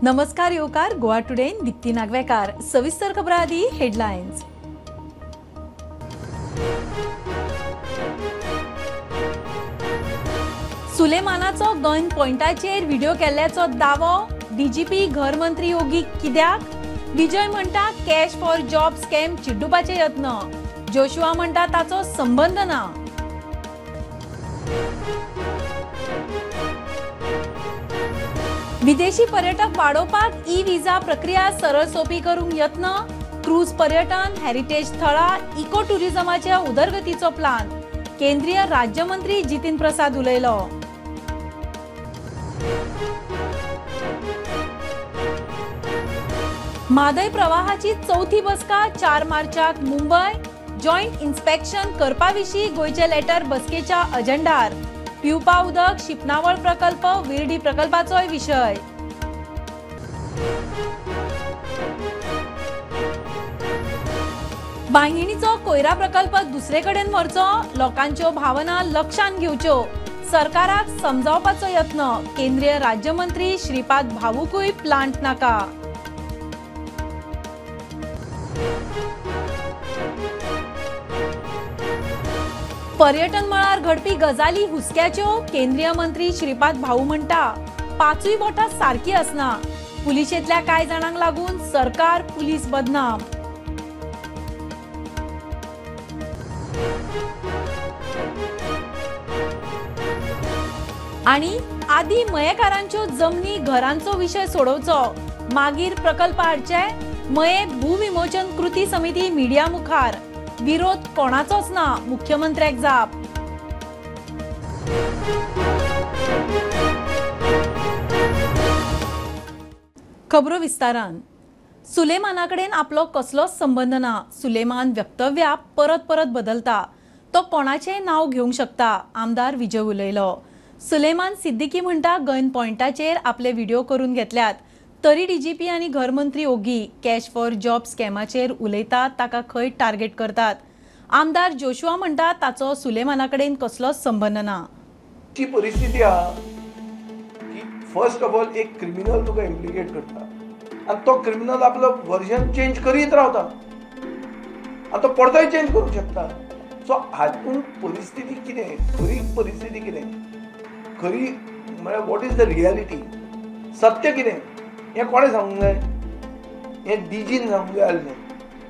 नमस्कार येवकार गोवा टुडेन दीप्ती नागवेकार. सविस्तर खबरां आदी हेडलायन्स. सुलेमानाचो गन पॉयंटाचेर व्हिडिओ केल्ल्याचो दावो, डीजीपी घरमंत्री योगी कित्याक? विजय म्हणटा कॅश फॉर जॉब स्कॅम चिड्डुपाचे यत्न, जोशुआ म्हणटा ताचो संबंद ना. विदेशी पर्यटक वाडोवपाक ई विजा प्रक्रिया सरळ सोपी करूंक यत्न, क्रूज पर्यटन, हेरिटेज थळां, इको टुरिझमाच्या उदरगतीचो प्लान, केंद्रीय राज्यमंत्री जितीन प्रसाद उलयलो. म्हादय प्रवाहाची चौथी बसका 4 मार्चाक मुंबय, जॉयंट इन्स्पेक्शन करपा विशीं गोंयचे लेटर बसकेच्या अजेंडार, पिवपा उदक, शिपणावळ प्रकल्प, विर्डी प्रकल्पाचोय विशय. बांगिणीचो कोयरा प्रकल्प दुसरे कडेन व्हरचो, लोकांच्यो भावना लक्षांत घेवच्यो, सरकाराक समजावपाचो यत्न, केंद्रीय राज्यमंत्री श्रीपाद भाऊकूय प्लांट नाका. पर्यटन मळार घडपी गजाली हुस्क्याच्यो, केंद्रीय मंत्री श्रीपाद भाऊ म्हणटा पांचूय बोटां सारकी आसना, पुलिशेंतल्या कांय जाणांक लागून सरकार पुलीस बदनाम. आनी आदी मयेकारांच्यो जमनी घरांचो विशय सोडोवचो, मागीर प्रकल्प हाडचे, मये भूविमोचन कृती समिती मिडिया मुखार, विरोध कोणाचोच ना, मुख्यमंत्र्याक जाप. खबरो विस्तारान. सुलेमाना कडेन आपलो कसलोच संबंद ना, सुलेमान वक्तव्या परत परत बदलता, तो कोणाचेय नांव घेवंक शकता, आमदार विजय उलयलो. सुलेमान सिद्दीकी म्हणटा गन पॉयंटाचेर आपले व्हिडिओ करून घेतल्यात, तरी डीजीपी आनी घरमंत्री ओगी कॅश फॉर जॉब स्कॅमाचेर उलयतात, ताका खंय टार्गेट करतात. आमदार जोशुआ म्हणटा ताचो सुलेमाना कडेन कसलोच संबंद ना. ती परिस्थिती आहा की फर्स्ट ऑफ ऑल एक क्रिमिनल तुका इम्प्लिकेट करता आनी तो क्रिमिनल आपलो वर्जन चेंज करीत रावता आनी तो परतोय चेंज करूंक शकता. सो हातून परिस्थिती कितें, खरी परिस्थिती कितें, खरी म्हळ्यार what is the reality, सत्य कितें हें कोणें सांगूंक जाय? हें डीजीन सांगूंक जाय आसलें,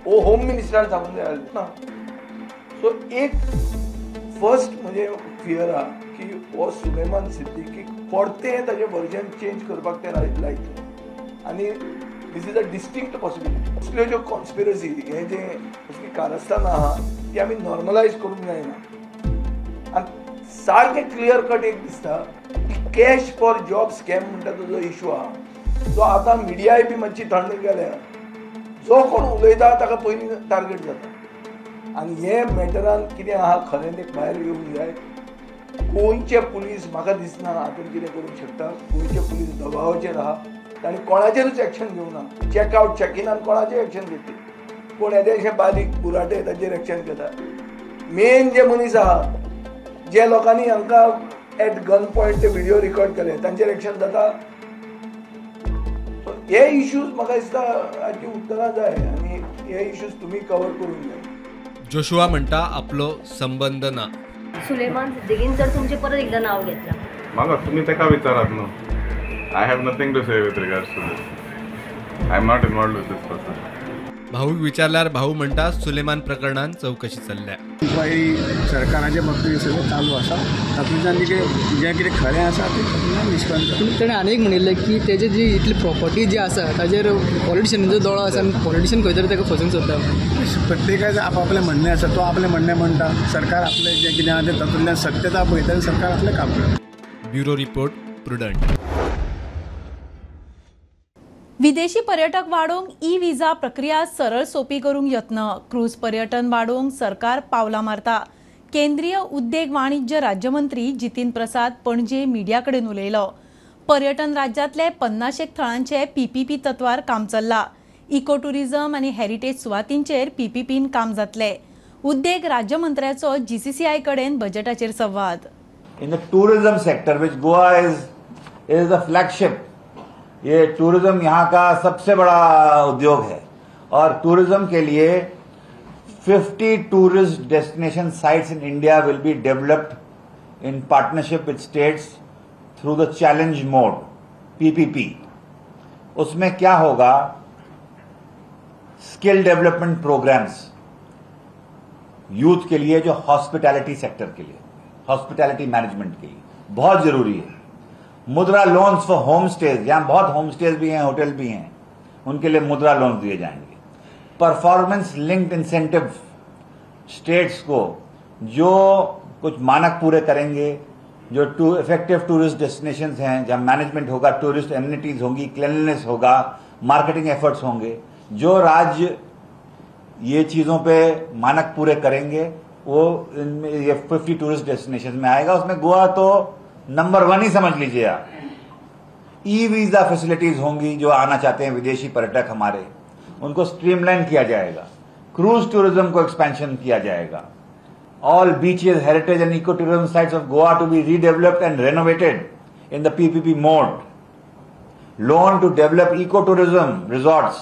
ओ होम मिनिस्टरान सांगूंक जाय आसलें ना. सो एक फर्स्ट म्हणजे फियर आहा की हो सुलेमान सिद्दीकी परतें ताजें वर्जन चेंज करपाक ते लायतले आनी this is a distinct possibility. असल्यो ज्यो कॉन्स्पिरसी हें जें असलीं कारस्थानां आहा ती आमी नॉर्मलायज करूंक जायना. आनी सारकें क्लियर कट एक दिसता की कॅश फॉर जॉब स्कॅम म्हणटा तो जो इशू आहा तो आतां मिडियाय बी मातशी थंड गेल्या, जो कोण उलयता ताका पयलीं टार्गेट जाता आनी हे मॅटरान कितें आहा खरें तें भायर येवंक जाय. गोंयचे पुलीस म्हाका दिसना हातूंत कितें करूंक शकता, गोंयचे पुलीस दबावाचेर आहा, तांणी कोणाचेरूच एक्शन घेवना, चॅकआवट चॅकिनान कोणाचेर एक्शन घेतली, कोण येदेशे बारीक बुराटे तांचेर एक्शन घेता. मेन जे मनीस आहा जे लोकांनी हांकां एट गन पॉयंट ते व्हिडिओ रिकॉर्ड केले तांचेर एक्शन जाता. हे इश्यूज म्हाका दिसता हाची उत्तरां जाय आनी हे इश्यूज तुमी कवर करूंक जाय. जोशुआ म्हणटा आपलो संबंद ना. सुलेमान सिद्दीकीन जर तुमचें परत एकदां नांव घेतलां, म्हाका तुमी ताका विचारात न्हू. I have nothing to say with regards to this, I am not involved with this person. भाऊक विचारल्यार भाऊ म्हणटा सुलेमान प्रकरणान चवकशी चल्ल्या, इन्क्वायरी सरकाराच्या बाबतींत सगळें चालू आसा, तातूंतल्यान कितें जें कितें खरें आसा तें तातूंतल्यान निश्पन्न. पूण ताणें आनी एक म्हणिल्लें की तेजे जी इतली प्रॉपर्टी जी आसा ताजेर पॉलिटिशनाचो दोळो आसा आनी पॉलिटिशन खंय तरी ताका फसोवंक सोदता. प्रत्येकाचें आपआपलें म्हणणें आसा, तो आपलें म्हणणें म्हणटा, सरकार आपलें जें कितें आहा तें तातूंतल्यान सत्यता पळयता आनी सरकार आपलें काम करता. Bureau report, Prudent. विदेशी पर्यटक वाडोवंक ई विजा प्रक्रिया सरळ सोपी करूंक यत्न, क्रूज पर्यटन वाडोवंक सरकार पावलां मारता, केंद्रीय उद्देग वाणिज्य राज्यमंत्री जितीन प्रसाद पणजे मिडिया कडेन उलयलो. पर्यटन राज्यांतले 50 थळांचे पीपीपी तत्वार काम चल्ला, इको टुरिझम आनी हेरिटेज सुवातींचेर पीपीपीन काम जातले. उद्देग राज्यमंत्र्याचो जीसीसीआय कडेन बजेटाचेर संवाद. In the tourism sector, which Goa is the flagship, ये टूरिज्म यहाँ का सबसे बड़ा उद्योग है और टूरिज्म के लिए 50 tourist destination sites in India will be developed in partnership with states through the challenge mode PPP। उसमें क्या होगा, स्किल डेवलपमेंट प्रोग्राम्स यूथ के लिए, जो हॉस्पिटैलिटी सेक्टर के लिए, हॉस्पिटैलिटी मैनेजमेंट के लिए बहुत जरूरी है। Mudra loans for home stays, यहाँ बहुत होम स्टेज भी हैं, होटल भी हैं, उनके लिए मुद्रा लोन्स दिए जाएंगे। परफॉर्मेंस लिंक्ड इंसेंटिव स्टेट्स को जो कुछ मानक पूरे करेंगे, जो इफेक्टिव टूरिस्ट डेस्टिनेशंस हैं, जहाँ मैनेजमेंट होगा, टूरिस्ट एमिनिटीज होंगी, क्लीनलीनेस होगा, मार्केटिंग एफर्ट्स होंगे, जो राज्य ये चीज़ों पे मानक पूरे करेंगे वो इनमें ये 50 टूरिस्ट डेस्टिनेशन में आएगा। उसमें गोवा तो नंबर 1 ही समझ लीजिए आप। ई वीज़ा फैसिलिटीज़ होंगी, जो आना चाहते हैं विदेशी पर्यटक हमारे, उनको स्ट्रीमलाइन किया जाएगा। क्रूज टूरिज्म को एक्सपेंशन किया जाएगा। All beaches, heritage and eco tourism sites of Goa to be redeveloped and renovated in the PPP mode. Loan to develop eco tourism resorts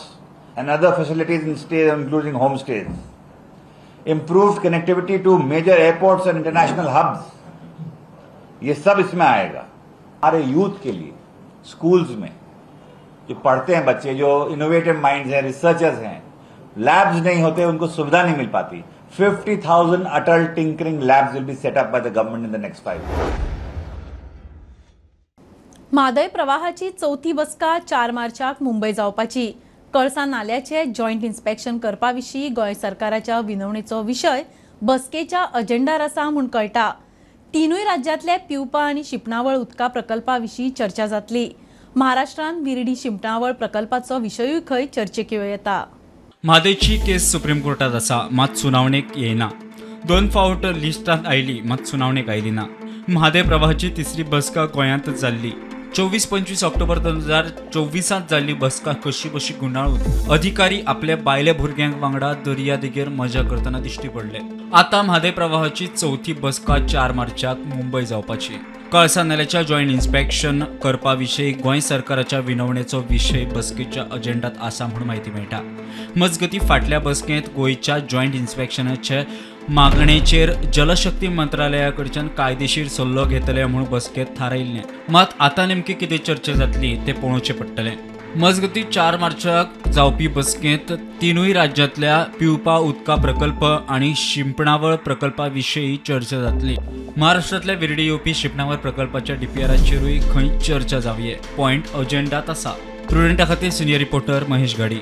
and other facilities in stays including home stays. Improved connectivity to major airports and international hubs, ये सब इसमें आएगा। हमारे youth के लिए schools में जो पढ़ते हैं बच्चे, जो इनोवेटिव माइंड्स हैं, रिसर्चर्स हैं, लैब्स नहीं होते, उनको सुविधा नहीं मिल पाती। 50,000 Atal tinkering labs will be set up by the government in the next 5 years. Mhadei प्रवाहाची चौथी बसका 4 मार्चाक मुंबय जावपाची। कळसा नाल्याचे जॉयंट इन्स्पेक्शन करपा विशीं गोंय सरकाराच्या विनवणेचो विशय बसकेच्या अजेंडार आसा म्हूण कळटा। तिनूय राज्यांतले पिवपा आनी शिंपणावळ उदका प्रकल्पा विशीं चर्चा जातली। महाराष्ट्रान विर्डी शिंपणावळ प्रकल्पाचो विशयूय खंय चर्चेक येवं येता। म्हादयची केस सुप्रीम कोर्टात आसा, मात सुनावणेक येयना। 2 फावट लिस्टांत आयली, मात सुनावणेक आयली ना। म्हादय प्रवाहाची तिसरी बसका गोंयांत जाल्ली। 24-25 ऑक्टोबर 2024 जाल्ली बसका कशी बशी गुंडाळून अधिकारी आपल्या बायले भुरग्यांक वांगडा दर्या देगेर मजा करतना दिश्टी पडले। आतां म्हादय प्रवाहाची चौथी बसका 4 मार्चाक मुंबय जावपाची। कळसा नाल्याच्या जॉयंट इन्स्पेक्शन करपा विशीं गोंय सरकाराच्या विनवणेचो विशय बसकेच्या अजेंडात आसा म्हूण म्हायती मेळटा। मजगती फाटल्या बसकेंत गोंयच्या जॉयंट इन्स्पेक्शनाचे मागणेचेर जलशक्ती मंत्रालया कडच्यान कायदेशीर सल्लो घेतले म्हूण बसकेंत थारायिल्लें, मात आतां नेमकी कितें चर्चा जातली तें पळोवचें पडटलें। मजगती 4 मार्चाक जावपी बसकेंत तिनूय राज्यांतल्या पिवपा उदका प्रकल्प आनी शिंपणावळ प्रकल्पा विशीं चर्चा जातली। महाराष्ट्रांतल्या विर्डी येवपी शिंपणावळ प्रकल्पाच्या डीपीआराचेरूय खंय चर्चा जावये, पॉयंट अजेंडात आसा। प्रुडंटा खातीर सिनियर रिपोर्टर महेश घाडी।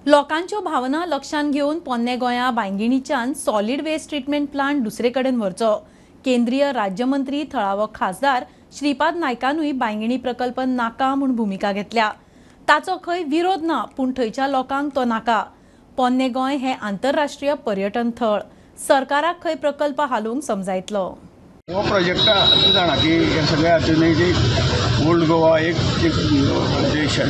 लोकांच्यो भावना लक्षांत घेवन पोन्ने गोंया बांयगिणीच्यान सॉलिड वेस्ट ट्रिटमेंट प्लांट दुसरे कडेन व्हरचो। केंद्रीय राज्यमंत्री थळावो खासदार श्रीपाद नायकानूय बांयगिणी प्रकल्प नाका म्हूण भुमिका घेतल्या। ताचो खंय विरोध ना, पूण थंयच्या लोकांक तो नाका। पोन्ने गोंय हें आंतरराष्ट्रीय पर्यटन थळ, सरकाराक खंय प्रकल्प हालोवंक समजायतलो। हो प्रोजेक्ट तूं जाणा की हे सगळ्या हातून जी ओल्ड गोवा एक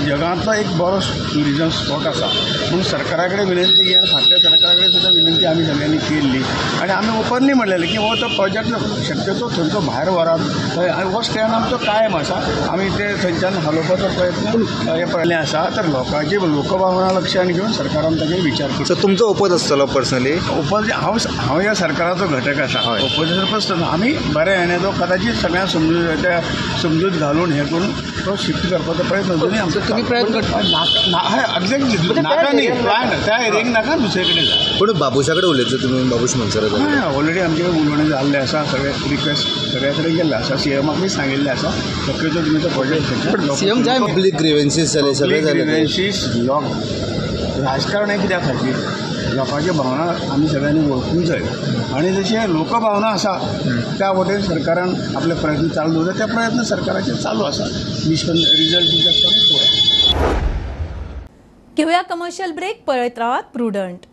जगांतलो एक बरो ट्युरिजम स्पॉट आसा म्हणून सरकारा कडेन विनंती आनी फाटल्या सरकारा कडेन सुद्दां विनंती आमी सगळ्यांनी केल्ली आनी आमी ओपनली म्हणलेलें की हो तो प्रोजेक्ट शक्यतो थंयचो भायर व्हरात आनी हो स्टँड आमचो कायम आसा, आमी ते थंयच्यान हालोवपाचो प्रयत्न हे पळयलें आसा। तर लोकांची लोकभावना लक्षांत घेवन सरकारान ताजेर विचार करचो। तुमचो ओपोज आसतलो पर्सनली? ओपोज हांव ह्या सरकाराचो घटक आसा, ओपोजिशन आसतना आमी बरें हें तो कदाचित सगळ्यांक समजूत घालून हें करून तो शिफ्ट करपाचो प्रयत्न अजुनूय आमचो तुमी प्रयत्न करता। एक्झॅक्टली नाका न्ही प्लांट त्या एरियेक नाका, दुसरे कडेन जाय। पूण बाबूशा कडेन उलयतले तुमी? बाबूश मनसरा ऑलरेडी आमचे कडेन उलोवणें जाल्लें आसा, सगळे रिक्वेस्ट सगळ्या कडेन गेल्लें आसा, सीएमाकूय सांगिल्लें आसा शक्यतो तुमी तो प्रोजेक्ट सीएम जाय। पब्लीक ग्रिवेन्सीस जाले, सगळे जाले ग्रिवेन्सीस लोक राजकारण हें कित्या खातीर लोकांच्यो भावना आमी सगळ्यांनी वळखूंक जाय आनी जशें लोकभावना आसा त्या वटेन सरकारान आपले प्रयत्न चालू दवरले, ते प्रयत्न सरकाराचे चालू आसा। निष्पन्न रिजल्ट दिवपाक पळोवया। घेवया कमर्शियल ब्रेक, पळयत रावात प्रुडंट।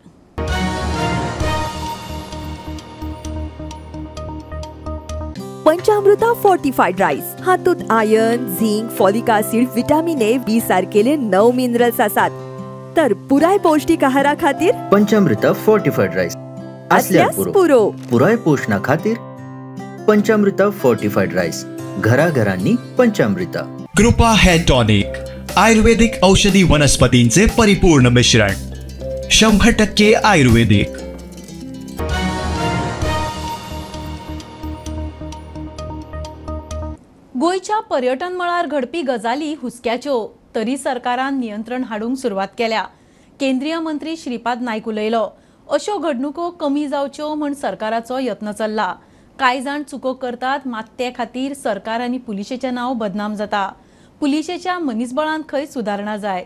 पंचामृता फोर्टिफाईड राईस हातूंत iron, zinc, folic acid, vitamin A, B सारकेले 9 minerals आसात। तर पुराय पौष्टिक आहारा खातीर पंचामृता फोर्टिफाईड राईस आसल्यार पुरो। पुराय पोषणा खातीर पंचामृता फोर्टिफाईड राईस, घराघरांनी पंचामृता। कृपा हेअर टॉनिक, आयुर्वेदिक औषधी वनस्पतींचे परिपूर्ण मिश्रण, 100% आयुर्वेदिक. गोंयच्या पर्यटन मळार घडपी गजाली हुस्क्याच्यो, तरी सरकारान नियंत्रण हाडूंक सुरवात केल्या. केंद्रीय मंत्री श्रीपाद नायक उलयलो. अश्यो घडणुको कमी जावच्यो म्हूण सरकाराचो यत्न चल्ला. कांय जाण चुको करतात, मात ते खातीर सरकार आनी पुलिशेचें नांव बदनाम जाता. पुलिशेच्या मनीसबळांत खंय सुदारणा जाय.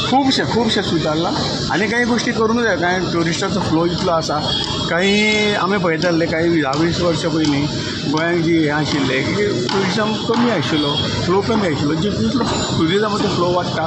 खुबशे खुबशे सुदारलां आनी कांय गोश्टी करूंक जाय. कांय ट्युरिस्टाचो फ्लो इतलो आसा, कांय आमी पळयताले कांय 10-20 वर्सां पयलीं गोंयांत जी हें आशिल्लें की ट्युरिजम कमी आशिल्लो, फ्लो कमी आशिल्लो. जितलो ट्युरिजमाचो फ्लो वाडटा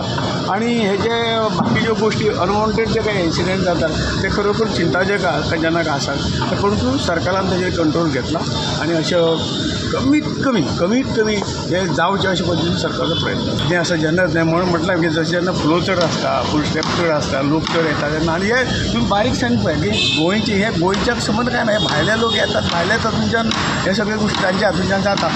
आनी हे जे बाकीच्यो गोश्टी अनवॉन्टेड जे कांय इन्सिडंट जातात ते खरोखर चिंताजनक आसात. परंतु सरकारान ताजेर कंट्रोल घेतला आनी अशें कमीत कमी कमीत कमी हे जावचें अशें पद्दतीन सरकाराचो प्रयत्न. तें आसा जेन्ना म्हणून म्हटलां की जशें जेन्ना फ्लो चड आसता, फूल स्टेप चड आसता, लोक चड येता तेन्ना आनी हे तुमी बारीकसाणेन पळय की गोंयचे हे गोंयच्याक संबंद कांय ना, हे भायले लोक येतात, भायले तातूंच्यान हे सगळे गोश्टी तांच्या हातूंच्यान जाता.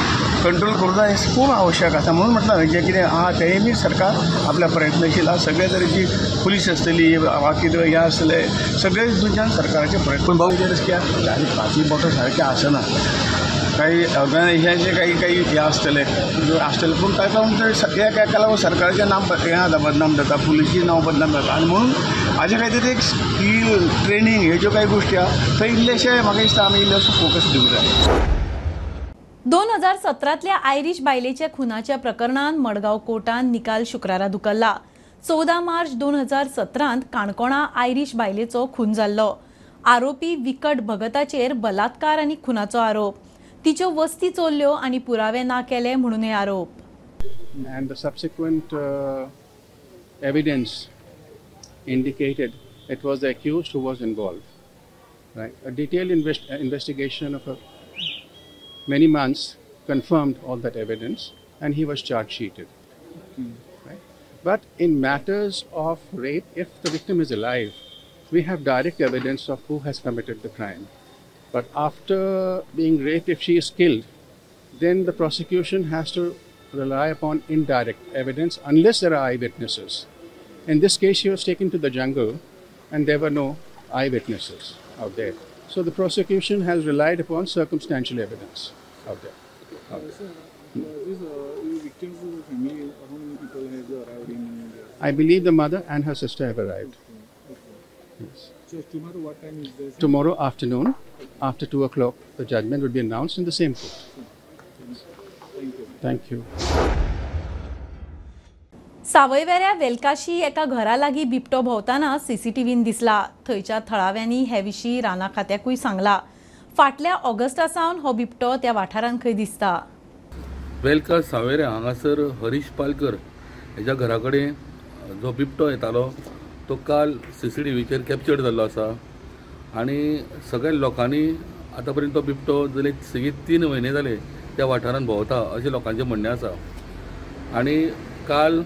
कंट्रोल करूंक जाय हें खूब आवश्यक आसा. म्हणून म्हटलां जें कितें आहा तेंय बी सरकार आपल्या प्रयत्नशील आसा. सगळे तरेची पुलीस आसतली, बाकी हें आसतले, सगळे हितूंच्यान सरकाराचे प्रयत्न. पूण भाऊ आनी पांचूय बोटां सारकें आसना, काही ऑर्गनायझेशनाचे काही काही हे आसतले आसतले, पूण ताका लागून ते एका लागून सरकाराचें नांव हें जाता, बदनाम जाता, पुलिशीचें नांव बदनाम जाता. आनी म्हणून हाजे खातीर एक स्कील ट्रेनींग ह्यो ज्यो कांय गोश्टी आहा थंय इल्लेशें म्हाका दिसता आमी इल्लेसो फोकस दिवंक जाय. 2017तल्या आयरीश बायलेच्या खुनाच्या प्रकरणान मडगांव कोर्टान निकाल शुक्रारा धुकल्ला. 14 मार्च 2017 काणकोणा आयरीश बायलेचो खून जाल्लो. आरोपी विकट भगताचेर बलात्कार आनी खुनाचो आरोप. तिच्यो वस्ती चोरल्यो आनी पुरावे ना केले म्हणून हे आरोप. And the subsequent evidence indicated it was the accused who was involved. Right? A detailed investigation of many months confirmed all that evidence, and he was charge sheeted. Right? But in matters of rape, if the victim is alive, we have direct evidence of who has committed the crime. But after being raped, if she is killed, then the prosecution has to rely upon indirect evidence unless there are eyewitnesses. In this case, she was taken to the jungle and there were no eyewitnesses out there. So the prosecution has relied upon circumstantial evidence out there. Sir, this victim's family, how many people have arrived in India? I believe the mother and her sister have arrived. Okay. Yes. So tomorrow what time is this? Tomorrow afternoon, after 2 o'clock, the judgment will be announced in the same court. Thank you. Thank you. सावयवेऱ्या वेलकाशी एका घरा लागीं बिबटो भोंवतना सीसीटीव्हीन दिसला. थंयच्या थळाव्यांनी हे विशीं राना खात्याकूय सांगला. फाटल्या ऑगस्टा सावन हो बिबटो त्या वाठारांत खंय दिसता. वेलका सावयवेऱ्या हांगासर हरीश पालकर हेच्या घरा कडेन जो बिबटो येतालो तो काल सीसीटीव्हीचेर कॅप्चर्ड जाल्लो आसा आनी सगळ्या लोकांनी आतां पर्यंत तो बिबटो जाले सेगीत 3 म्हयने जाले त्या वाठारांत भोंवता अशें लोकांचें म्हणणें आसा. आनी काल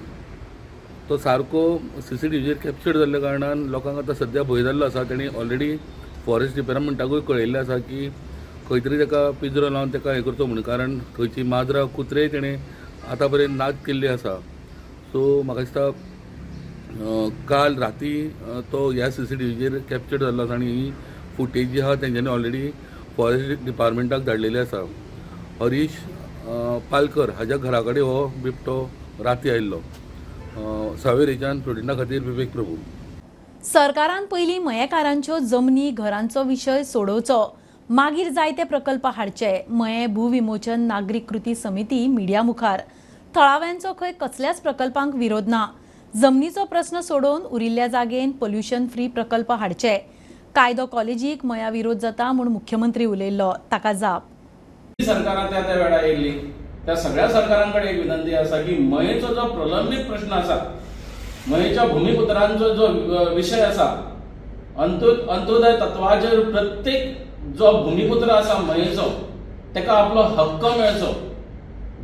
तो सारको सीसीटीव्हीचेर कॅप्चर्ड जाल्ल्या कारणान लोकांक आतां सद्या भंय जाल्लो आसा. तेणी ऑलरेडी फॉरेस्ट डिपार्टमेंटाकूय कळयल्लें आसा की खंय तरी ताका पिंजरो लावन ताका हें करचो म्हणून, कारण थंयची माजरां कुत्रेय तेणें आतां पर्यंत नाच केल्ली आसा. सो म्हाका दिसता काल राती तो ह्या सीसीटीव्हीचेर कॅप्चर्ड जाल्लो आसा आनी ही फुटेज जी आहा तेंच्यांनी ऑलरेडी फॉरेस्ट डिपार्टमेंटाक धाडलेली आसा. हरीश पालकर हाज्या घरा कडेन हो बिबटो राती आयिल्लो. सावयवेरेच्यान प्रुडंटा खातीर विवेक प्रभू. सरकारान पयलीं मयेकारांच्यो जमनी घरांचो विशय सोडोवचो, मागीर जायते प्रकल्प हाडचे. मये भूविमोचन नागरीक कृती समिती मिडिया मुखार. थळाव्यांचो खंय कसल्याच प्रकल्पांक विरोध ना. जमनीचो प्रस्न सोडोवन उरिल्ल्या जागेन पोल्युशन फ्री प्रकल्प हाडचे. कायदो कॉलेजीक मया विरोध जाता म्हूण मुख्यमंत्री उलयल्लो, ताका जाप. सरकारां त्या त्या वेळार येयल्ली त्या सगळ्या सरकारांकडे एक विनंती आसा की मयेचो जो प्रलंबीत प्रश्न आसा, मयेच्या भूमिपुत्रांचो जो विशय आसा, अंत्योदय तत्वाचेर प्रत्येक जो भूमिपुत्र आसा मयेचो ताका आपलो हक्क मेळचो.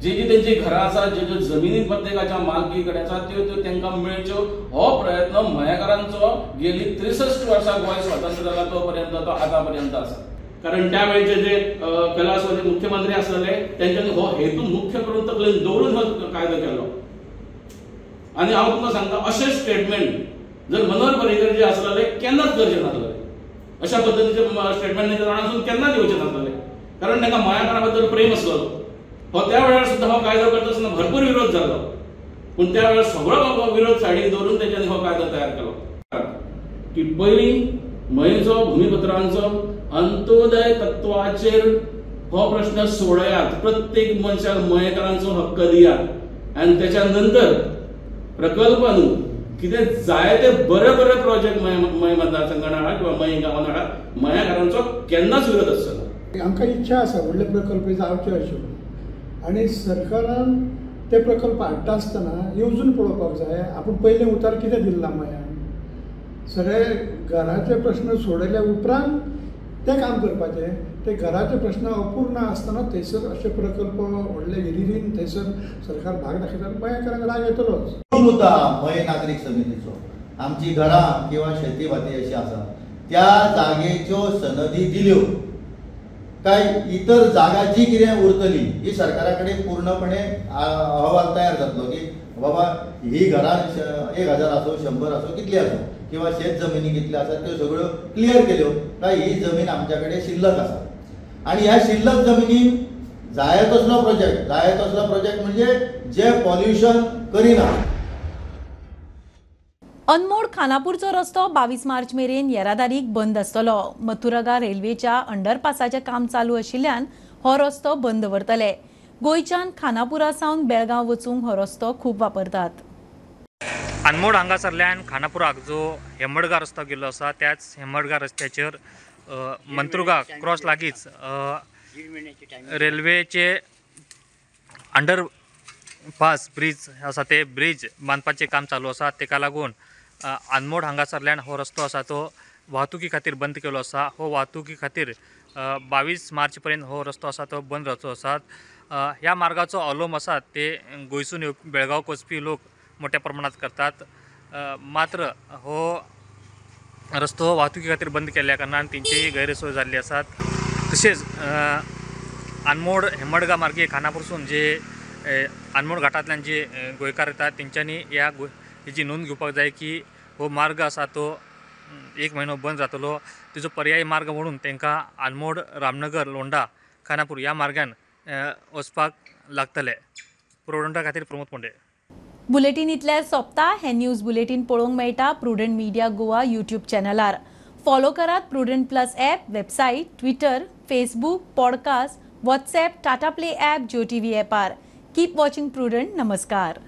जी जी तेंची घरां आसा, ज्यो ज्यो जमिनी प्रत्येकाच्या मालकी कडेन आसा त्यो त्यो तांकां मेळच्यो, हो प्रयत्न मयेकारांचो गेली 63 वर्सां गोंय स्वतंत्र जाला तो पर्यंत तो आतां पर्यंत आसा. कारण त्या वेळचे जे कैलासवासी मुख्यमंत्री आसलेले तेंच्यांनी हो हेतू मुख्य करून तकलेन दवरून हो कायदो केलो. आनी हांव तुमकां सांगता अशें स्टेटमेंट जर मनोहर पर्रीकर जे आसलेले केन्नाच करचे नासलेले, अशा पद्दतीचे स्टेटमेंट तांच्या तोंडासून केन्नाच येवचें नासलेले, कारण तांकां मयाकारा बद्दल प्रेम आसलेलो. हो त्या वेळार सुद्दां हो कायदो करता आसतना भरपूर विरोध जालो, पूण त्या वेळार सगळो विरोध सायडीक दवरून तेंच्यांनी हो कायदो तयार केलो की पयलीं मयेचो भूमिपत्रांचो अंत्योदय तत्वाचेर हो प्रश्न सोडयात, प्रत्येक मनशाक मयेकारांचो हक्क दियात आनी त्याच्या नंतर प्रकल्प न्हू कितें जाय ते बरे बरे प्रोजेक्ट मये मतदारसंघान हाडा किंवा मये गांवान हाडा, मयेकारांचो केन्नाच विरोध आसचो. आमकां इच्छा आसा व्हडले प्रकल्प जावचे अशे आनी सरकारान ते प्रकल्प हाडटा आसतना येवजून पळोवपाक जाय आपूण पयलें उतार कितें दिल्ला मयान, सगळे घराचे प्रश्न सोडयल्या उपरांत तें काम करपाचें. ते घराचे प्रश्न अपूर्ण आसतना थंयसर अशे प्रकल्प व्हडले हिरिरीन थंयसर सरकार भाग दाखयता मयेकारांक राग येतलोच. मुद्दो मये नागरीक समितीचो आमची घरां किंवा शेती भाती अशी आसा त्या जागेच्यो सनदी दिल्यो काय इतर जागा जी कितें उरतली ही सरकारा कडेन पूर्णपणे अहवाल तयार जातलो की बाबा ही घरां 1000 आसूं 100 आसूं कितली आसूं किंवा शेत जमिनी कितल्यो आसा त्यो सगळ्यो क्लियर केल्यो काय ही जमीन आमच्या कडेन शिल्लक आसा आनी ह्या शिल्लक जमिनीन जाय तसलो प्रोजेक्ट, जाय तसलो प्रोजेक्ट म्हणजे जे पॉल्युशन करिना. अनमोड खानापूरचो रस्तो 22 मार्च मेरेन येरादारीक बंद आसतलो. मथुरगा रेल्वेच्या अंडरपासाचें काम चालू आशिल्ल्यान हो रस्तो बंद दवरतले. गोंयच्यान खानापुरा सावन बेळगांव वचूंक हो रस्तो खूब वापरतात. अनमोड हांगासरल्यान खानापुराक जो हेमडगा रस्तो गेल्लो आसा त्याच हेमडगा रस्त्याचेर मंत्रुगा क्रॉस लागींच रेल्वेचे अंडर पास ब्रीज आसा ते ब्रीज बांदपाचें काम चालू आसा. ताका लागून अनमोड हांगासरल्यान हो रस्तो आसा तो वाहतुकी खातीर बंद केल्लो आसा. हो वाहतुकी खातीर 22 मार्च पर्यंत हो रस्तो आसा तो बंद रावचो आसा. ह्या मार्गाचो अवलंब आसा ते गोंयसून बेळगांव वचपी लोक मोठ्या प्रमाणात करतात. मात्र हो रस्तो वाहतुकी खातीर बंद केल्ल्या कारणान तेंची गैरसोय जाल्ली आसात. तशेंच अनमोड हेमडगा मार्गे खानापूरसून जे अनमोड घाटांतल्यान जे गोंयकार येतात तेंच्यांनी ह्या हेजी नोंद घेवपाक जाय की हो मार्ग आसा तो 1 म्हयनो बंद जातलो. तेजो पर्यायी मार्ग म्हणून तांकां अनमोड रामनगर लोंडा खानापूर ह्या मार्गान वचपाक लागतले. प्रुडंटा खातीर प्रमोद पोंडे. बुलेटीन इतल्यार सोंपता. हे न्यूज बुलेटीन पळोवंक मेळटा प्रुडंट मीडिया गोवा यूट्यूब चॅनलार. फॉलो करात Prudent plus app, website, Twitter, Facebook, podcast, WhatsApp, Tata Play app, Jio TV ॲपार. Keep watching Prudent. नमस्कार.